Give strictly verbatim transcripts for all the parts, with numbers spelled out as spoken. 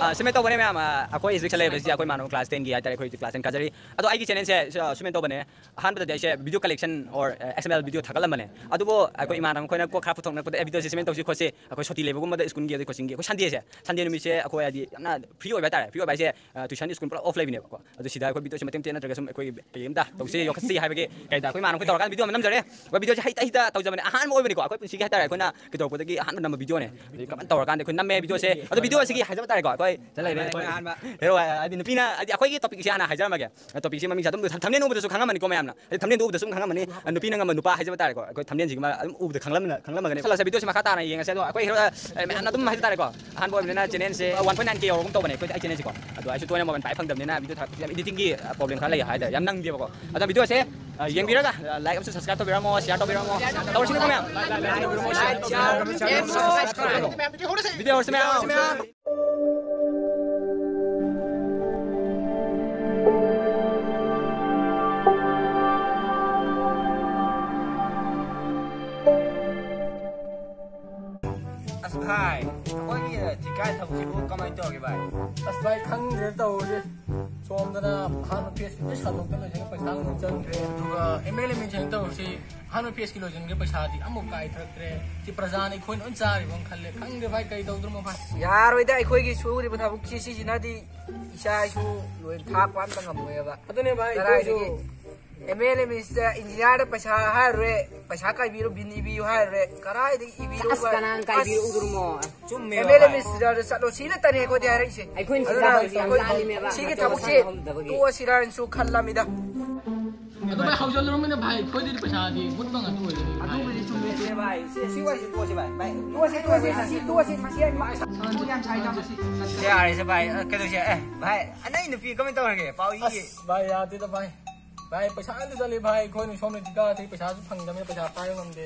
ꯑ, ꯁꯨꯃꯥꯏꯅ ꯇꯧꯕꯅꯦ ꯃꯌꯥꯝ, ꯑ, ꯑꯩꯈꯣꯏ ꯍꯧꯖꯤꯛ ꯁꯤꯗ ꯂꯩꯕꯁꯤꯗꯤ ꯑꯩꯈꯣꯏ ꯏꯃꯥꯟꯅꯕ class ten ꯒꯤ ꯍꯥꯏꯇꯥꯔꯦ, ꯑꯩꯈꯣꯏ class ten ꯀꯥꯖꯔꯤ꯫ ꯑꯗꯣ ꯑꯩꯒꯤ channel ꯁꯦ, ꯑ, ꯁꯨꯃꯥꯏꯅ ꯇꯧꯕꯅꯦ꯫ ꯑꯍꯥꯟꯕꯗꯗꯤ ꯑꯩꯁꯦ video collection or, ꯑ, X M L video ꯊꯥꯒꯠꯂꯝꯕꯅꯦ꯫ ꯑꯗꯨꯕꯨ ꯑꯩꯈꯣꯏ ꯏꯃꯥꯟꯅꯕ ꯃꯈꯣꯏꯅ ꯀꯣꯛ ꯈꯔ ꯄꯨꯊꯣꯛꯅꯔꯛꯄꯗ, "ꯑꯦ, video ꯁꯦ ꯁꯨꯃꯥꯏꯅ ꯇꯧꯁꯤ ꯈꯣꯠꯁꯤ", ꯑꯩꯈꯣꯏ ꯁꯨꯇꯤ ꯂꯩꯕꯒꯨꯝꯕꯗ school ꯒꯤ, ꯑꯗꯩ coaching ꯒꯤ, ꯑꯩꯈꯣꯏ Sunday ꯁꯦ, Sunday ꯅꯨꯃꯤꯠꯁꯦ ꯑꯩꯈꯣꯏ ꯍꯥꯏꯗꯤ ꯌꯥꯝꯅ free ꯑꯣꯏꯕ ꯍꯥꯏꯇꯥꯔꯦ꯫ Free ꯑꯣꯏꯕ ꯍꯥꯏꯁꯦ, ꯑ, tuition, school ꯄꯨꯂꯞ off ꯂꯩꯕꯅꯦꯕꯀꯣ꯫ ꯑꯗꯨ ꯁꯤꯗ ꯑꯩꯈꯣꯏ video ꯁꯦ ꯃꯇꯦꯛ ꯃꯇꯦꯛ ꯅꯠꯇ꯭ꯔꯒ ꯁꯨꯝ ꯑꯩꯈꯣꯏ ꯀꯩ ꯑꯝꯇ ꯇꯧꯁꯤ, ꯌꯣꯛꯈꯠꯁꯤ ꯍꯥꯏꯕꯒꯤ ꯀꯩꯗ ꯑꯩꯈꯣꯏ ꯏꯃꯥꯟꯅꯕ ꯃꯈꯣꯏ ꯇꯧꯔꯀꯥꯟꯗ video ꯑꯃ ꯅꯝꯖꯔꯦ꯫ ꯑꯩꯈꯣꯏ video ꯁꯦ ꯍꯩꯇ ꯍꯩꯇ ꯇꯧꯖꯕꯅꯦ꯫ ꯑꯍꯥꯟꯕ ꯑꯣꯏꯕꯅꯤꯀꯣ, ꯑꯩꯈꯣꯏ ꯄꯨꯟꯁꯤꯒꯤ ꯍꯥꯏꯇꯥꯔꯦ, ꯑꯩꯈꯣꯏꯅ ꯀꯩꯗꯧꯔꯛꯄꯗꯒꯤ ꯑꯍꯥꯟꯕ ꯅꯝꯕ video ꯅꯦ꯫ ꯑꯗꯩ ꯀꯃꯥꯏꯅ ꯇꯧꯔꯀꯥꯟꯗ ꯑꯩꯈꯣꯏ ꯅꯝꯃꯦ video ꯁꯦ꯫ ꯑꯗꯣ video ꯁꯤꯒꯤ ꯍꯥꯏꯖꯕ ꯇꯥꯔꯦꯀꯣ, ꯑꯩꯈꯣꯏ ꯁꯤꯗ ꯂꯩꯔꯦ, ꯑꯩꯈꯣꯏ ꯑꯩꯈꯣꯏ ꯑꯍꯥꯟꯕ꯫ Hero ꯍꯥꯏ-, ꯍꯥꯏꯗꯤ ꯅꯨꯄꯤꯅ, ꯍꯥꯏꯗꯤ ꯑꯩꯈꯣꯏꯒꯤ topic ꯁꯦ ꯍꯥꯟꯅ ꯍꯥꯏꯖꯔꯝꯃꯒꯦ꯫ Topic ꯁꯦ ꯃꯃꯤꯡꯁꯦ ꯑꯗꯨꯝ thumbnail ꯎꯕꯗꯁꯨ ꯈꯪꯉꯝꯃꯅꯤꯀꯣ ꯃꯌꯥꯝꯅ꯫ ꯍꯥꯏꯗꯤ thumbnail ꯗꯣ ꯎꯕꯗꯁꯨ ꯑꯗꯨꯝ ꯈꯪꯉꯝꯃꯅꯤ꯫ ꯑ, ꯅꯨꯄꯤꯅ ꯉꯝꯕ ꯅꯨꯄꯥ ꯍꯥꯏꯖꯕ ꯇꯥꯔꯦꯀꯣ꯫ ꯑꯩꯈꯣꯏ thumbnail ꯁꯤꯒꯤ ꯃ-, ꯑꯗꯨꯝ ꯎꯕꯗ ꯈꯪꯂꯝꯃꯅꯤ, ꯈꯪꯂꯝꯃꯒꯅꯤ꯫ ꯆꯠꯂꯁꯦ, video ꯁꯤ ꯃꯈꯥ ꯇꯥꯅ ꯌꯦꯡꯉꯁꯦ꯫ ꯑꯗꯣ ꯑꯩꯈꯣꯏ hero, ꯑ, ꯃꯌꯥꯝꯅ ꯑꯗꯨꯝ ꯍꯥꯏꯖ ꯇꯥꯔꯦꯀꯣ꯫ ꯑꯍꯥꯟꯕ ꯑꯣꯏꯕꯅꯤꯅ channel ꯁꯦ one point nine K ꯌꯧꯔꯒꯨꯝ ꯇꯧꯕꯅꯦ ꯑꯩꯈꯣꯏ, ꯑꯩ channel ꯁꯦꯀꯣ꯫ ꯑꯗꯣ ꯑꯩꯁꯨ ꯇꯣꯏꯅ mobile ꯄꯥꯏ ꯐꯪꯗꯕꯅꯤꯅ video ꯊꯥꯒꯠꯄꯁꯦ ꯌꯥꯝ editing ꯒꯤ, ꯑ, problem ꯈꯔ ꯂꯩ ꯍꯥꯏꯇꯥꯔꯦ, ꯌꯥꯝ ꯅꯪꯗꯦꯕꯀꯣ꯫ ꯑꯗꯣ video ꯁꯦ, ꯑ, ꯌꯦꯡꯕꯤꯔꯒ, ꯑ, like ꯑꯃꯁꯨ subscribe ꯇꯧꯕꯤꯔꯝꯃꯣ, share ꯇꯧꯕꯤꯔꯝꯃꯣ꯫ ꯇꯧꯔꯁꯤꯅꯀꯣ ꯃꯌꯥꯝ꯫ Video ꯍꯧꯔꯁꯤ ꯃꯌꯥꯝ꯫ ꯑꯁ ꯚꯥꯏ, ꯑꯩꯈꯣꯏꯒꯤ ꯊꯤꯀꯥꯏ ꯊꯕꯛꯁꯤꯕꯨ ꯀꯃꯥꯏꯅ ꯇꯧꯔꯒꯦ ꯚꯥꯏ? ꯑꯁ ꯚꯥꯏ, ꯈꯪꯗ꯭ꯔꯦ ꯇꯧꯔꯤꯁꯦ꯫ ꯁꯣꯝꯗꯅ ꯑꯍꯥꯟꯕ phase ꯀꯤ ꯂꯣꯏ ꯁꯥꯟꯗꯣꯛꯇ ꯂꯣꯏꯁꯤꯜꯂꯒ ꯄꯩꯁꯥ ꯑꯃꯨꯛ ꯆꯪꯗ꯭ꯔꯦ꯫ ꯑꯗꯨꯒ M L M ꯁꯤꯅ ꯇꯧꯔꯤꯁꯤ, ꯑꯍꯥꯟꯕ phase ꯀꯤ ꯂꯣꯏꯁꯤꯟꯈ꯭ꯔꯦ, ꯄꯩꯁꯥꯗꯤ ꯑꯃꯨꯛ ꯀꯥꯏꯊꯔꯛꯇ꯭ꯔꯦ꯫ ꯁꯤ ꯄ꯭ꯔꯖꯥꯅ ꯑꯩꯈꯣꯏꯅ ꯂꯣꯏ ꯆꯥꯔꯤꯕ ꯑꯃ ꯈꯜꯂꯦ꯫ ꯈꯪꯗꯦ ꯚꯥꯏ, ꯀꯩ ꯇꯧꯗ꯭ꯔꯣꯃꯣ ꯚꯥꯏ? ꯌꯥꯔꯣꯏꯗ, ꯑꯩꯈꯣꯏꯒꯤ ꯁꯨꯔꯤꯕ ꯊꯕꯛꯁꯤ ꯁꯤꯁꯤꯅꯗꯤ ꯏꯆꯥ ꯏꯁꯨ ꯂꯣꯏ ꯊꯥꯛꯄ ꯑꯝꯇ ꯉꯝꯃꯣꯏꯕ꯫ ꯑꯗꯨꯅꯦ ꯚꯥꯏ, ꯀꯗꯥꯏꯗꯒꯤ? ꯑꯩꯈꯣꯏꯁꯨ M L M ꯁꯤꯗ engineer ꯗ ꯄꯩꯁꯥ ꯍꯥꯏꯔꯨꯔꯦ, ꯄꯩꯁꯥ ꯀꯥꯏꯕꯤꯔꯣ, ꯕꯤꯟ ꯏꯕꯤꯌꯨ ꯍꯥꯏꯔꯨꯔꯦ, ꯀꯗꯥꯏꯗꯒꯤ ꯏꯕꯤꯔꯣ ꯑꯁ, ꯚꯥꯏ? ꯀꯅꯥꯅ ꯀꯥꯏꯕꯤꯔꯣ ꯑꯁ꯫ ꯎꯗ꯭ꯔꯣꯃꯣ? ꯆꯨꯝꯃꯦꯕ M L M ꯚꯥꯏ꯫ ꯁꯤꯗ ꯆꯠꯂꯣ, ꯁꯤꯅ ꯇꯅꯦ ꯑꯩꯈꯣꯏꯗꯤ ꯍꯥꯏꯔꯛꯏꯁꯦ꯫ ꯑꯩꯈꯣꯏꯅ ꯑꯗꯨꯅ ꯁꯤꯗ ꯍꯧꯖꯤꯛ ꯌꯥꯝ ꯑꯩꯈꯣꯏ ꯂꯥꯜꯂꯤꯃꯦꯕ꯫ ꯁꯤꯒꯤ ꯊꯕꯛꯁꯦ ꯇꯧꯍꯧꯗꯕꯒꯤ꯫ ꯇꯣꯛꯑꯁꯤꯔꯥꯅꯁꯨ ꯈꯜꯂꯝꯃꯤꯗ꯫ ꯑꯗꯨ ꯚꯥꯏ, ꯍꯧꯖꯤꯜꯂꯨꯔꯃꯤꯅ ꯚꯥꯏ, ꯑꯩꯈꯣꯏꯗꯗꯤ ꯄꯩꯁꯥꯗꯤ ꯃꯨꯠꯄ ꯉꯥꯛꯇ ꯑꯣꯏꯗꯣꯏꯅꯤ ꯚꯥꯏ꯫ ꯑꯗꯨꯕꯨꯗꯤ ꯆꯨꯝꯃꯦ, ꯆꯨꯝꯃꯦ ꯚꯥꯏ꯫ ꯁꯤ, ꯁꯤ ꯋꯥꯔꯤꯁꯤ ꯇꯣꯛꯑꯁꯤ ꯚꯥꯏ꯫ ꯚꯥꯏ, ꯇꯣꯛꯑꯁꯤ, ꯇꯣꯛꯑꯁꯤ, ꯁꯤ ꯇꯣꯛꯑꯁꯤ, ꯃꯁꯤ ꯌꯥꯝ ꯁꯥꯏꯗ, ꯃꯁꯤ꯫ ꯁꯤ ꯌꯥꯔꯦꯁꯦ ꯚꯥꯏ, ꯑ, ꯀꯩꯗꯧꯁꯦ? ꯑꯦ, ꯚꯥꯏ, ꯑ, ꯅꯪ ꯅꯨꯄꯤ ꯀꯃꯥꯏꯅ ꯇꯧꯔꯒꯦ? ꯄꯥꯎ ꯏ-, ꯑꯁ, ꯚꯥꯏ, ꯌꯥꯗꯦꯗ ꯚꯥꯏ꯫ ꯚꯥꯏ, ꯄꯩꯁꯥ ꯑꯝꯇ ꯆꯠꯂꯤ ꯚꯥꯏ, ꯑꯩꯈꯣꯏꯅ ꯁꯣꯝꯗ ꯊꯤꯀꯥ ꯊꯤ ꯄꯩꯁꯥꯁꯨ ꯐꯪꯗꯕꯅꯤꯅ ꯄꯩꯁꯥ ꯄꯥꯏꯕ ꯉꯝꯗꯦ꯫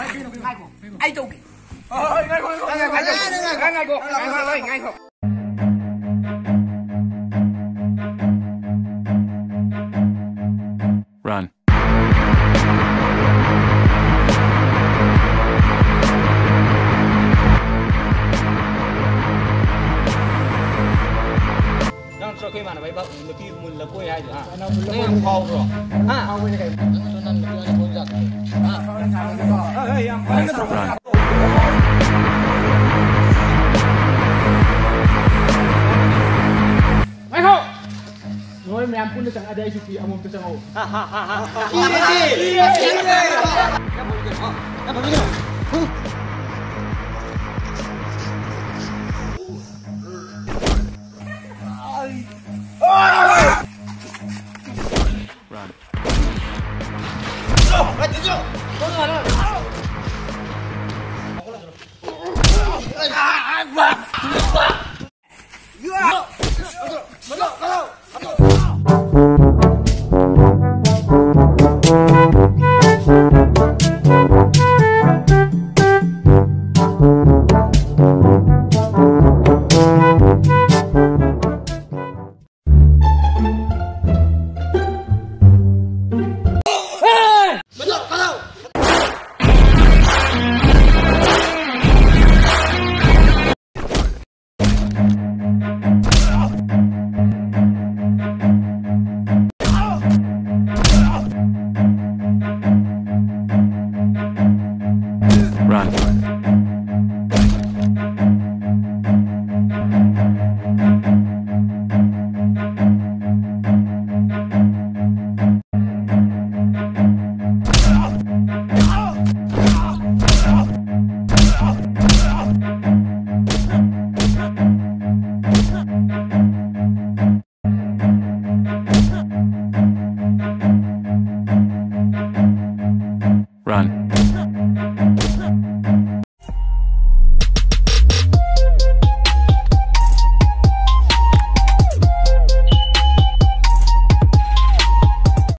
ꯉꯥꯏꯈꯣ, ꯑꯩ ꯇꯧꯒꯦ꯫ ꯍꯣꯏ, ꯍꯣꯏ, ꯉꯥꯏꯈꯣ, ꯉꯥꯏꯈꯣ, ꯉꯥꯏꯈꯣ, ꯉꯥꯏꯈꯣ, ꯉꯥꯏꯈꯣ, ꯉꯥꯏꯈꯣ, ꯉꯥꯏꯈꯣ꯫ Run. ꯅꯪ ꯅꯠꯇ꯭ꯔꯣ ꯑꯩꯈꯣꯏ ꯏꯃꯥꯟꯅꯕ ꯏꯕꯥ ꯅꯨꯄꯤ ꯃꯨꯜꯂ ꯀꯣꯏ ꯍꯥꯏꯗꯣ, ꯍꯥ? ꯅꯪ ꯌꯥꯝ ꯐꯥꯎꯕ꯭ꯔꯣ? ꯍꯥ? ꯐꯥꯎꯕꯅꯦ ꯀꯩꯅꯣ꯫ ꯅꯪ ꯅꯠꯇ꯭ꯔꯣ ꯅꯪ ꯅꯨꯄꯤ ꯑꯣꯏꯅ ꯀꯣꯏ ꯂꯥꯛꯇꯣꯏ? ꯍꯥ? ꯍꯣꯏ, ꯍꯣꯏ, ꯌꯥꯝ ꯐꯥꯎꯕ ꯅꯠꯇ꯭ꯔꯣ? ꯉꯥꯏꯈꯣ! ꯅꯣꯏ ꯃꯌꯥꯝ ꯄꯨꯟꯅ ꯆꯪꯉꯛꯑꯗꯤ ꯑꯩꯁꯨ ꯄꯤ ꯑꯃꯃꯝꯇ ꯆꯪꯉꯛꯑꯣ꯫ Run. Run.